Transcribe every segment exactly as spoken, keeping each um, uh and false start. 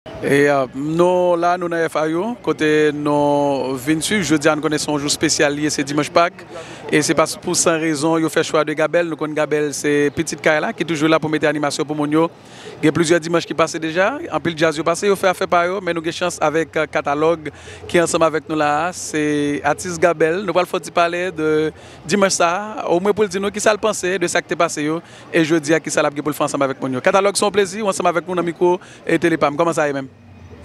E, euh, nou la, nou nan F A U, kote nou vin swiv. Jodi a, nou konnen se yon jou espesyal li ye, se dimanch Pak. E se pa pou san rezon yo fè chwa de Gabèl. Nou konn Gabèl se pitit kay la ki toujou la pou mete animasyon pou moun yo. Gen plizyè dimanch ki pase deja, anpil djaz yo pase, yo fè afè pa yo, men nou gen chans avèk, euh, Katalòg ki ansanm avèk nou la a. Se atis Gabèl. Nou pral fè yon ti pale de dimanch sa a, omwen pou l di nou kisa l panse de sa k te pase yo, e jodi a kisa l ap gen pou l fè ansanm avèk moun yo. Katalòg, se yon plezi, ou ansanm avèk nou nan mikwo e Tele Pam. Kòman sa ye menm?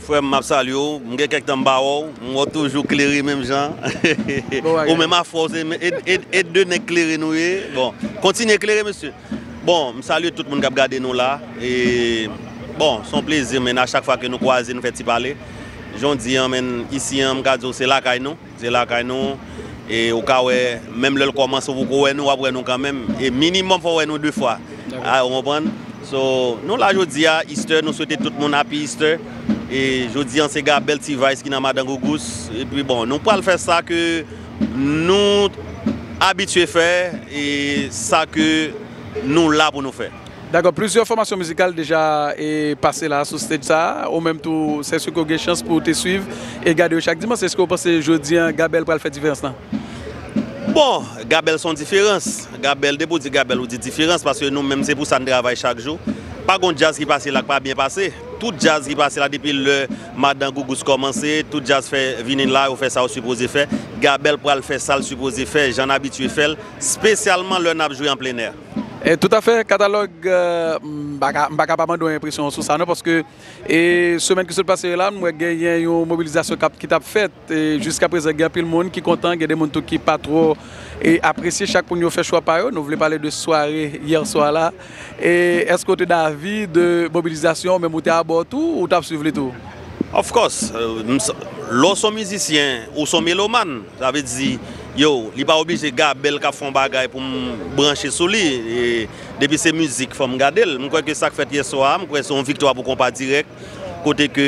Frè m, m ap salye w. M gen kèk tan m pa wè w. M wè w toujou klere menm jan. Bon bagay. Ou menm afè w se e, e, e de nèg klere nou ye. Bon, kontinye klere, mesye. Bon, m salye tout moun k ap gade nou la. E, bon, se yon plezi, men a chak fwa ke nou kwaze, nou fè ti pale. Jan w di an, men isi an, m ka di w se lakay nou. Se lakay nou. E ou ka wè, menm lè l kòmanse, ou poko wè nou, w ap wè nou kanmenm. E minimòm, fò w wè nou de fwa. Dakò. A, ou konprann? So, nou la jodi a, Easter, nou swete tout moun happy Easter. E jodi a, se Gabèl T-Vice ki nan Madan Gougous. Epi bon, nou pral fè sa ke nou abitye fè, e sa ke nou la pou nou fè. Dakò, plizyè fòmasyon mizikal deja, e, pase la sou stage sa a, ou menm tou, se èske w gen chans pou w te swiv e gade yo chak dimanch? Èske w panse jodi a Gabèl pral fè diferans lan? Bon, Gabèl se yon diferans. Gabèl, depi w di Gabèl, ou di diferans, paske nou menm se pou sa n travay chak jou. Pa gon djaz ki pase la k pa byen pase. Tout djaz ki pase la depi lè Madan Gougous kòmanse, tout djaz fè vini la, yo fè sa yo sipoze fè. Gabèl pral fè sa l sipoze fè, jan n abitye fè l, espesyalman lè n ap jwe an plenè. E toutafè, Katalòg, euh, m pa ka, m pa ka pa mande w enpresyon w sou sa non, paske, e, semèn ki sot pase yo la, m wè genyen yon mobilizasyon k ap, ki t ap fèt. E jiska prezan, gen anpil moun ki kontan, gen de moun tou ki pa twò, e, apresye. Chak moun yo fè chwa pa yo. Nou vle pale de sware yè swa la. E èske w te davi de mobilizasyon, ou menm ou te abò tou, ou t ap swiv li tou? Of course, euh, m s-, lè w se yon mizisyen, ou se yon melomàn, sa vle di, yo, li pa oblije Gabèl k ap fè yon bagay pou m branche sou li. E depi se mizik, fò m gade l. M kwè ke sa k fèt yè swa a, m kwè se yon viktwa pou Konpa Dirèk, kote ke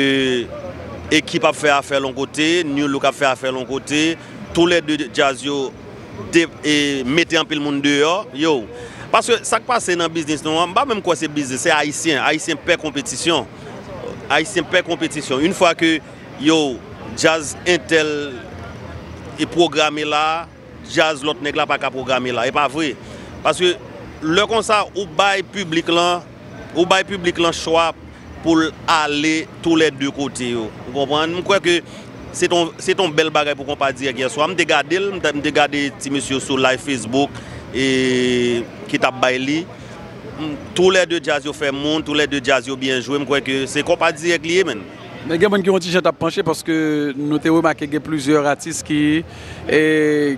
Ekip ap fè afè l yon kote, Nu Look ap fè afè l yon kote, toulède djaz yo de-, e, mete anpil moun deyò, yo. Paske sa k pase nan biznis nou an, m pa menm kwè se biznis, se Ayisyen. Ayisyen pè konpetisyon. Ayisyen pè konpetisyon. Yon fwa ke, yo, djaz entèl e pwograme la, djaz lòt nèg la pa ka pwograme la. E pa vre. Paske lè konsa, ou bay piblik lan, ou bay piblik lan chwa pou l ale toulède kote yo. Ou konprann? M kwè ke se t on, se t on bèl bagay pou Konpa Dirèk yè swa. M te gade l, m te, m te gade ti mesye yo sou live Facebook e ki t ap bay li. M, toulède djaz yo fè moun, toulède djaz yo byen jwe. M kwè ke se Konpa Dirèk li ye, menn. Men gen moun ki yon ti jan t ap panche paske nou te remake gen plizyè atis ki, e,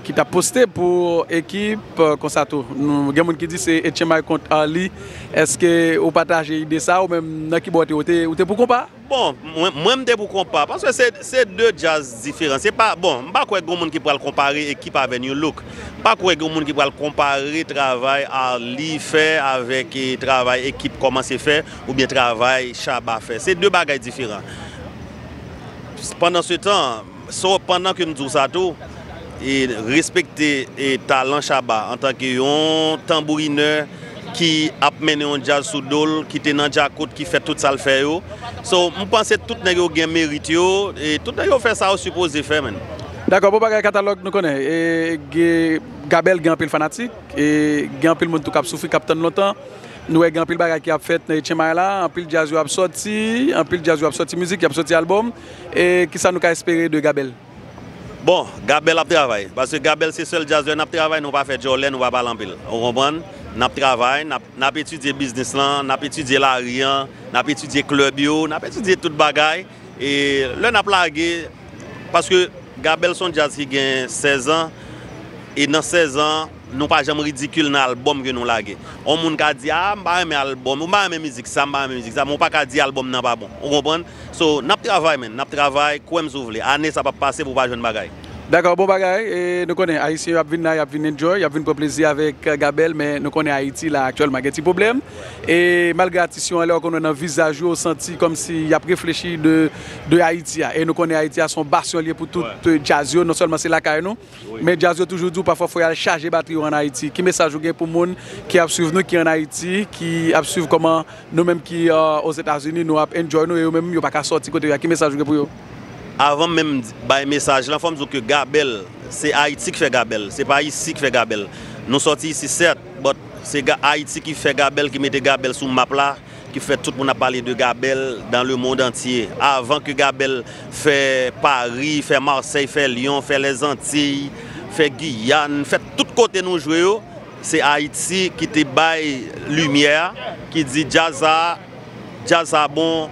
ki t ap poste pou Ekip, e, konsa tou. Nou, gen moun ki di se H M I kont Arly. Èske ou pataje ide sa a, ou menm nan ki bò w te, ou te, ou te pou Konpa? Bon, mwen, mwen m te pou Konpa, paske se, se de djaz diferan. Se pa, bon, m pa kwè gen moun ki pral konpare Ekip avè Nu Look. M pa kwè gen moun ki pral konpare travay Arly fè avèk, e, travay Ekip kòmanse fè, oubyen travay Shabba fè. Se de bagay diferan. Pandan se tan, so, pandan ke m di w sa tou, e respekte, e, talan Shabba antanke yon tanbourinè ki ap mennen yon djaz sou do l, ki te nan djakout, ki fè tout sa l fè yo. So, m panse tout nèg yo gen merit yo, e tout nèg yo fè sa yo sipoze fè, menn. Dakò, bon bagay, Katalòg, nou konnen, e, gen, Gabèl gen anpil fanatik, e gen anpil moun tou k ap soufri, k ap tann lontan. Nou wè gen anpil bagay ki ap fèt nan H M I la, anpil djaz yo ap sòti, anpil djaz yo ap sòti mizik, y ap sòti albòm. E kisa nou ka espere de Gabèl? Bon, Gabèl ap travay, paske Gabèl se sèl djaz lè n ap travay, nou pa fè djòlè, nou pa pale anpil. Ou konprann? N ap travay, n ap, n ap etidye biznis lan, n ap etidye lari an, n ap etidye klèb yo, n ap etidye tout bagay. E lè n ap lage, paske Gabèl se yon djaz ki gen sèz an, e nan sèz an, nou pa janm ridikil nan albòm ke nou lage. On moun ka di, "A, m pa renmen albòm, ou pa renmen mizik sa, m pa renmen mizik sa," men ou pa ka di albòm nan pa bon. Ou konprann? So, n ap travay, menn, n ap travay, kwè m si w vle. Ane sa p ap pase pou w pa jwenn bagay. Dakò, bon bagay. E nou konnen Ayisyen yo ap vin la, y ap vin enjoy, y ap vin pran plezi avèk, euh, Gabel, men nou konnen Ayiti la aktyèlman gen ti pwoblèm. E malgre atis yo anlè, ou konnen nan vizaj yo, ou santi kòmsi y ap reflechi de, de Ayiti a. E nou konnen Ayiti a se yon basyon li ye pou tout, euh, djaz yo, non sèlman se lakay nou, men djaz yo toujou di w pafwa fò y al chaje batri yo ann Ayiti. Ki mesaj ou gen pou moun ki ap swiv nou, ki ann Ayiti, ki ap swiv kòman nou menm ki, euh, Ozetazini, nou ap enjoy nou, e yo menm yo pa ka sòti kote yo a? Ki mesaj ou gen pou yo? Avan m menm bay mesaj lan, fò m di w ke Gabel, se Ayiti ki fè Gabel, se pa isi ki fè Gabel. Nou sòti isi, sèt, but se Ga-, Ayiti ki fè Gabel, ki mete Gabel sou map la, ki fè tout moun ap pale de Gabel dans le monde entier. Avan ke Gabel fè Pari, fè Masèy, fè Lyon, fè Lèzantiy, fè Giyàn, fè tout kote nou jwe yo, se Ayiti ki te bay limyè a, ki di djaz sa, djaz sa bon,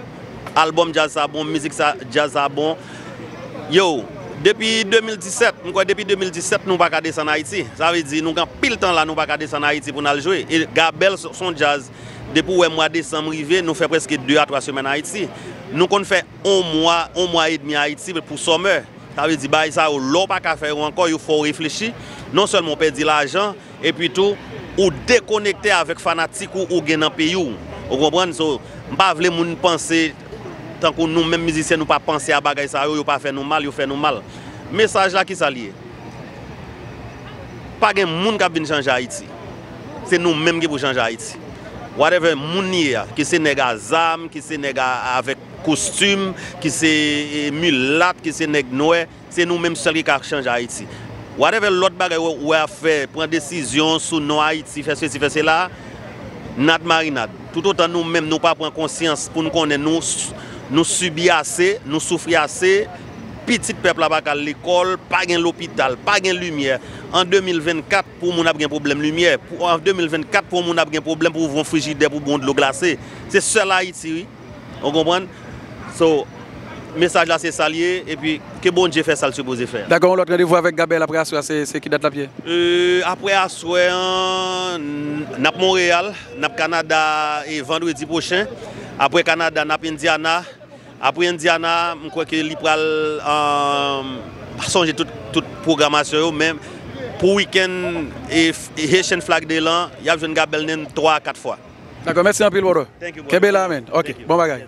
album djaz sa bon, mizik sa, djaz sa bon. Yo, depi de mil disèt, m kwè depi de mil disèt nou pa ka desann Ayiti. Sa vle di nou gen anpil tan la nou pa ka desann Ayiti pou n al jwe. E Gabel s-, son djaz, depi w wè mwa desanm rive, nou fè prèske de a twa semèn Ayiti. Nou konn fè yon mwa, yon mwa edmi Ayiti pou summer. Sa vle di bagay sa yo, lè w pa ka fè yo ankò, yo fè w reflechi. Non sèlman w pèdi lajan, epi tou, ou dekonekte avèk fanatik ou ou gen nan peyi w. Ou konprann? So, m pa vle moun panse tankou nou menm mizisyen, nou pa panse a bagay sa yo, yo pa fè nou mal, yo fè nou mal. Mesaj la, kisa l ye? Pa gen moun k ap vin chanje Ayiti. Se nou menm ki pou chanje Ayiti. Whatever moun li ye a, ke se nèg a zam, ke se nèg a, avèk kostim, ke se, e, milat, ke se nèg nwè, se nou menm sèl ki ka chanje Ayiti. Whatever lòt bagay ou wè ap fè, pran desizyon sou non Ayiti, fè sesi, fè sela, nad marinad. Toutotan nou menm nou pa pran konsyans pou n konnen nou, nou sibi ase, nou soufri ase, pitit pèp la pa ka al lekòl, pa gen lopital, pa gen limyè. An de mil vennkat, pou moun ap gen pwoblèm limyè. Pou, an de mil vennkat, pou moun ap gen pwoblèm pou ouvri yon frijidè pou bon dlo glase. Se sèl Ayiti, wi. Ou konprann? So, mesaj la se sa l ye, epi ke Bondye fè sa l sipoze fè a. Dakò, yon lòt randevou avèk Gabel apre aswè a, se, se ki dat l ap ye? Euh, apre aswè an, n ap Monreyal, n ap Kanada e vandredi pwochen. Apre Kanada, n ap Indiana. Apre Indiana, m kwè ke li pral, euh, pa sonje tout, tout pwogramasyon yo, men pou wikenn e, e Haitian Flag Day lan, y ap jwenn Gabel Nen twa a kat fwa. Dakò, mèsi anpil, brother. Thank you, brother. Kenbe la, man. Ok, bon bagay.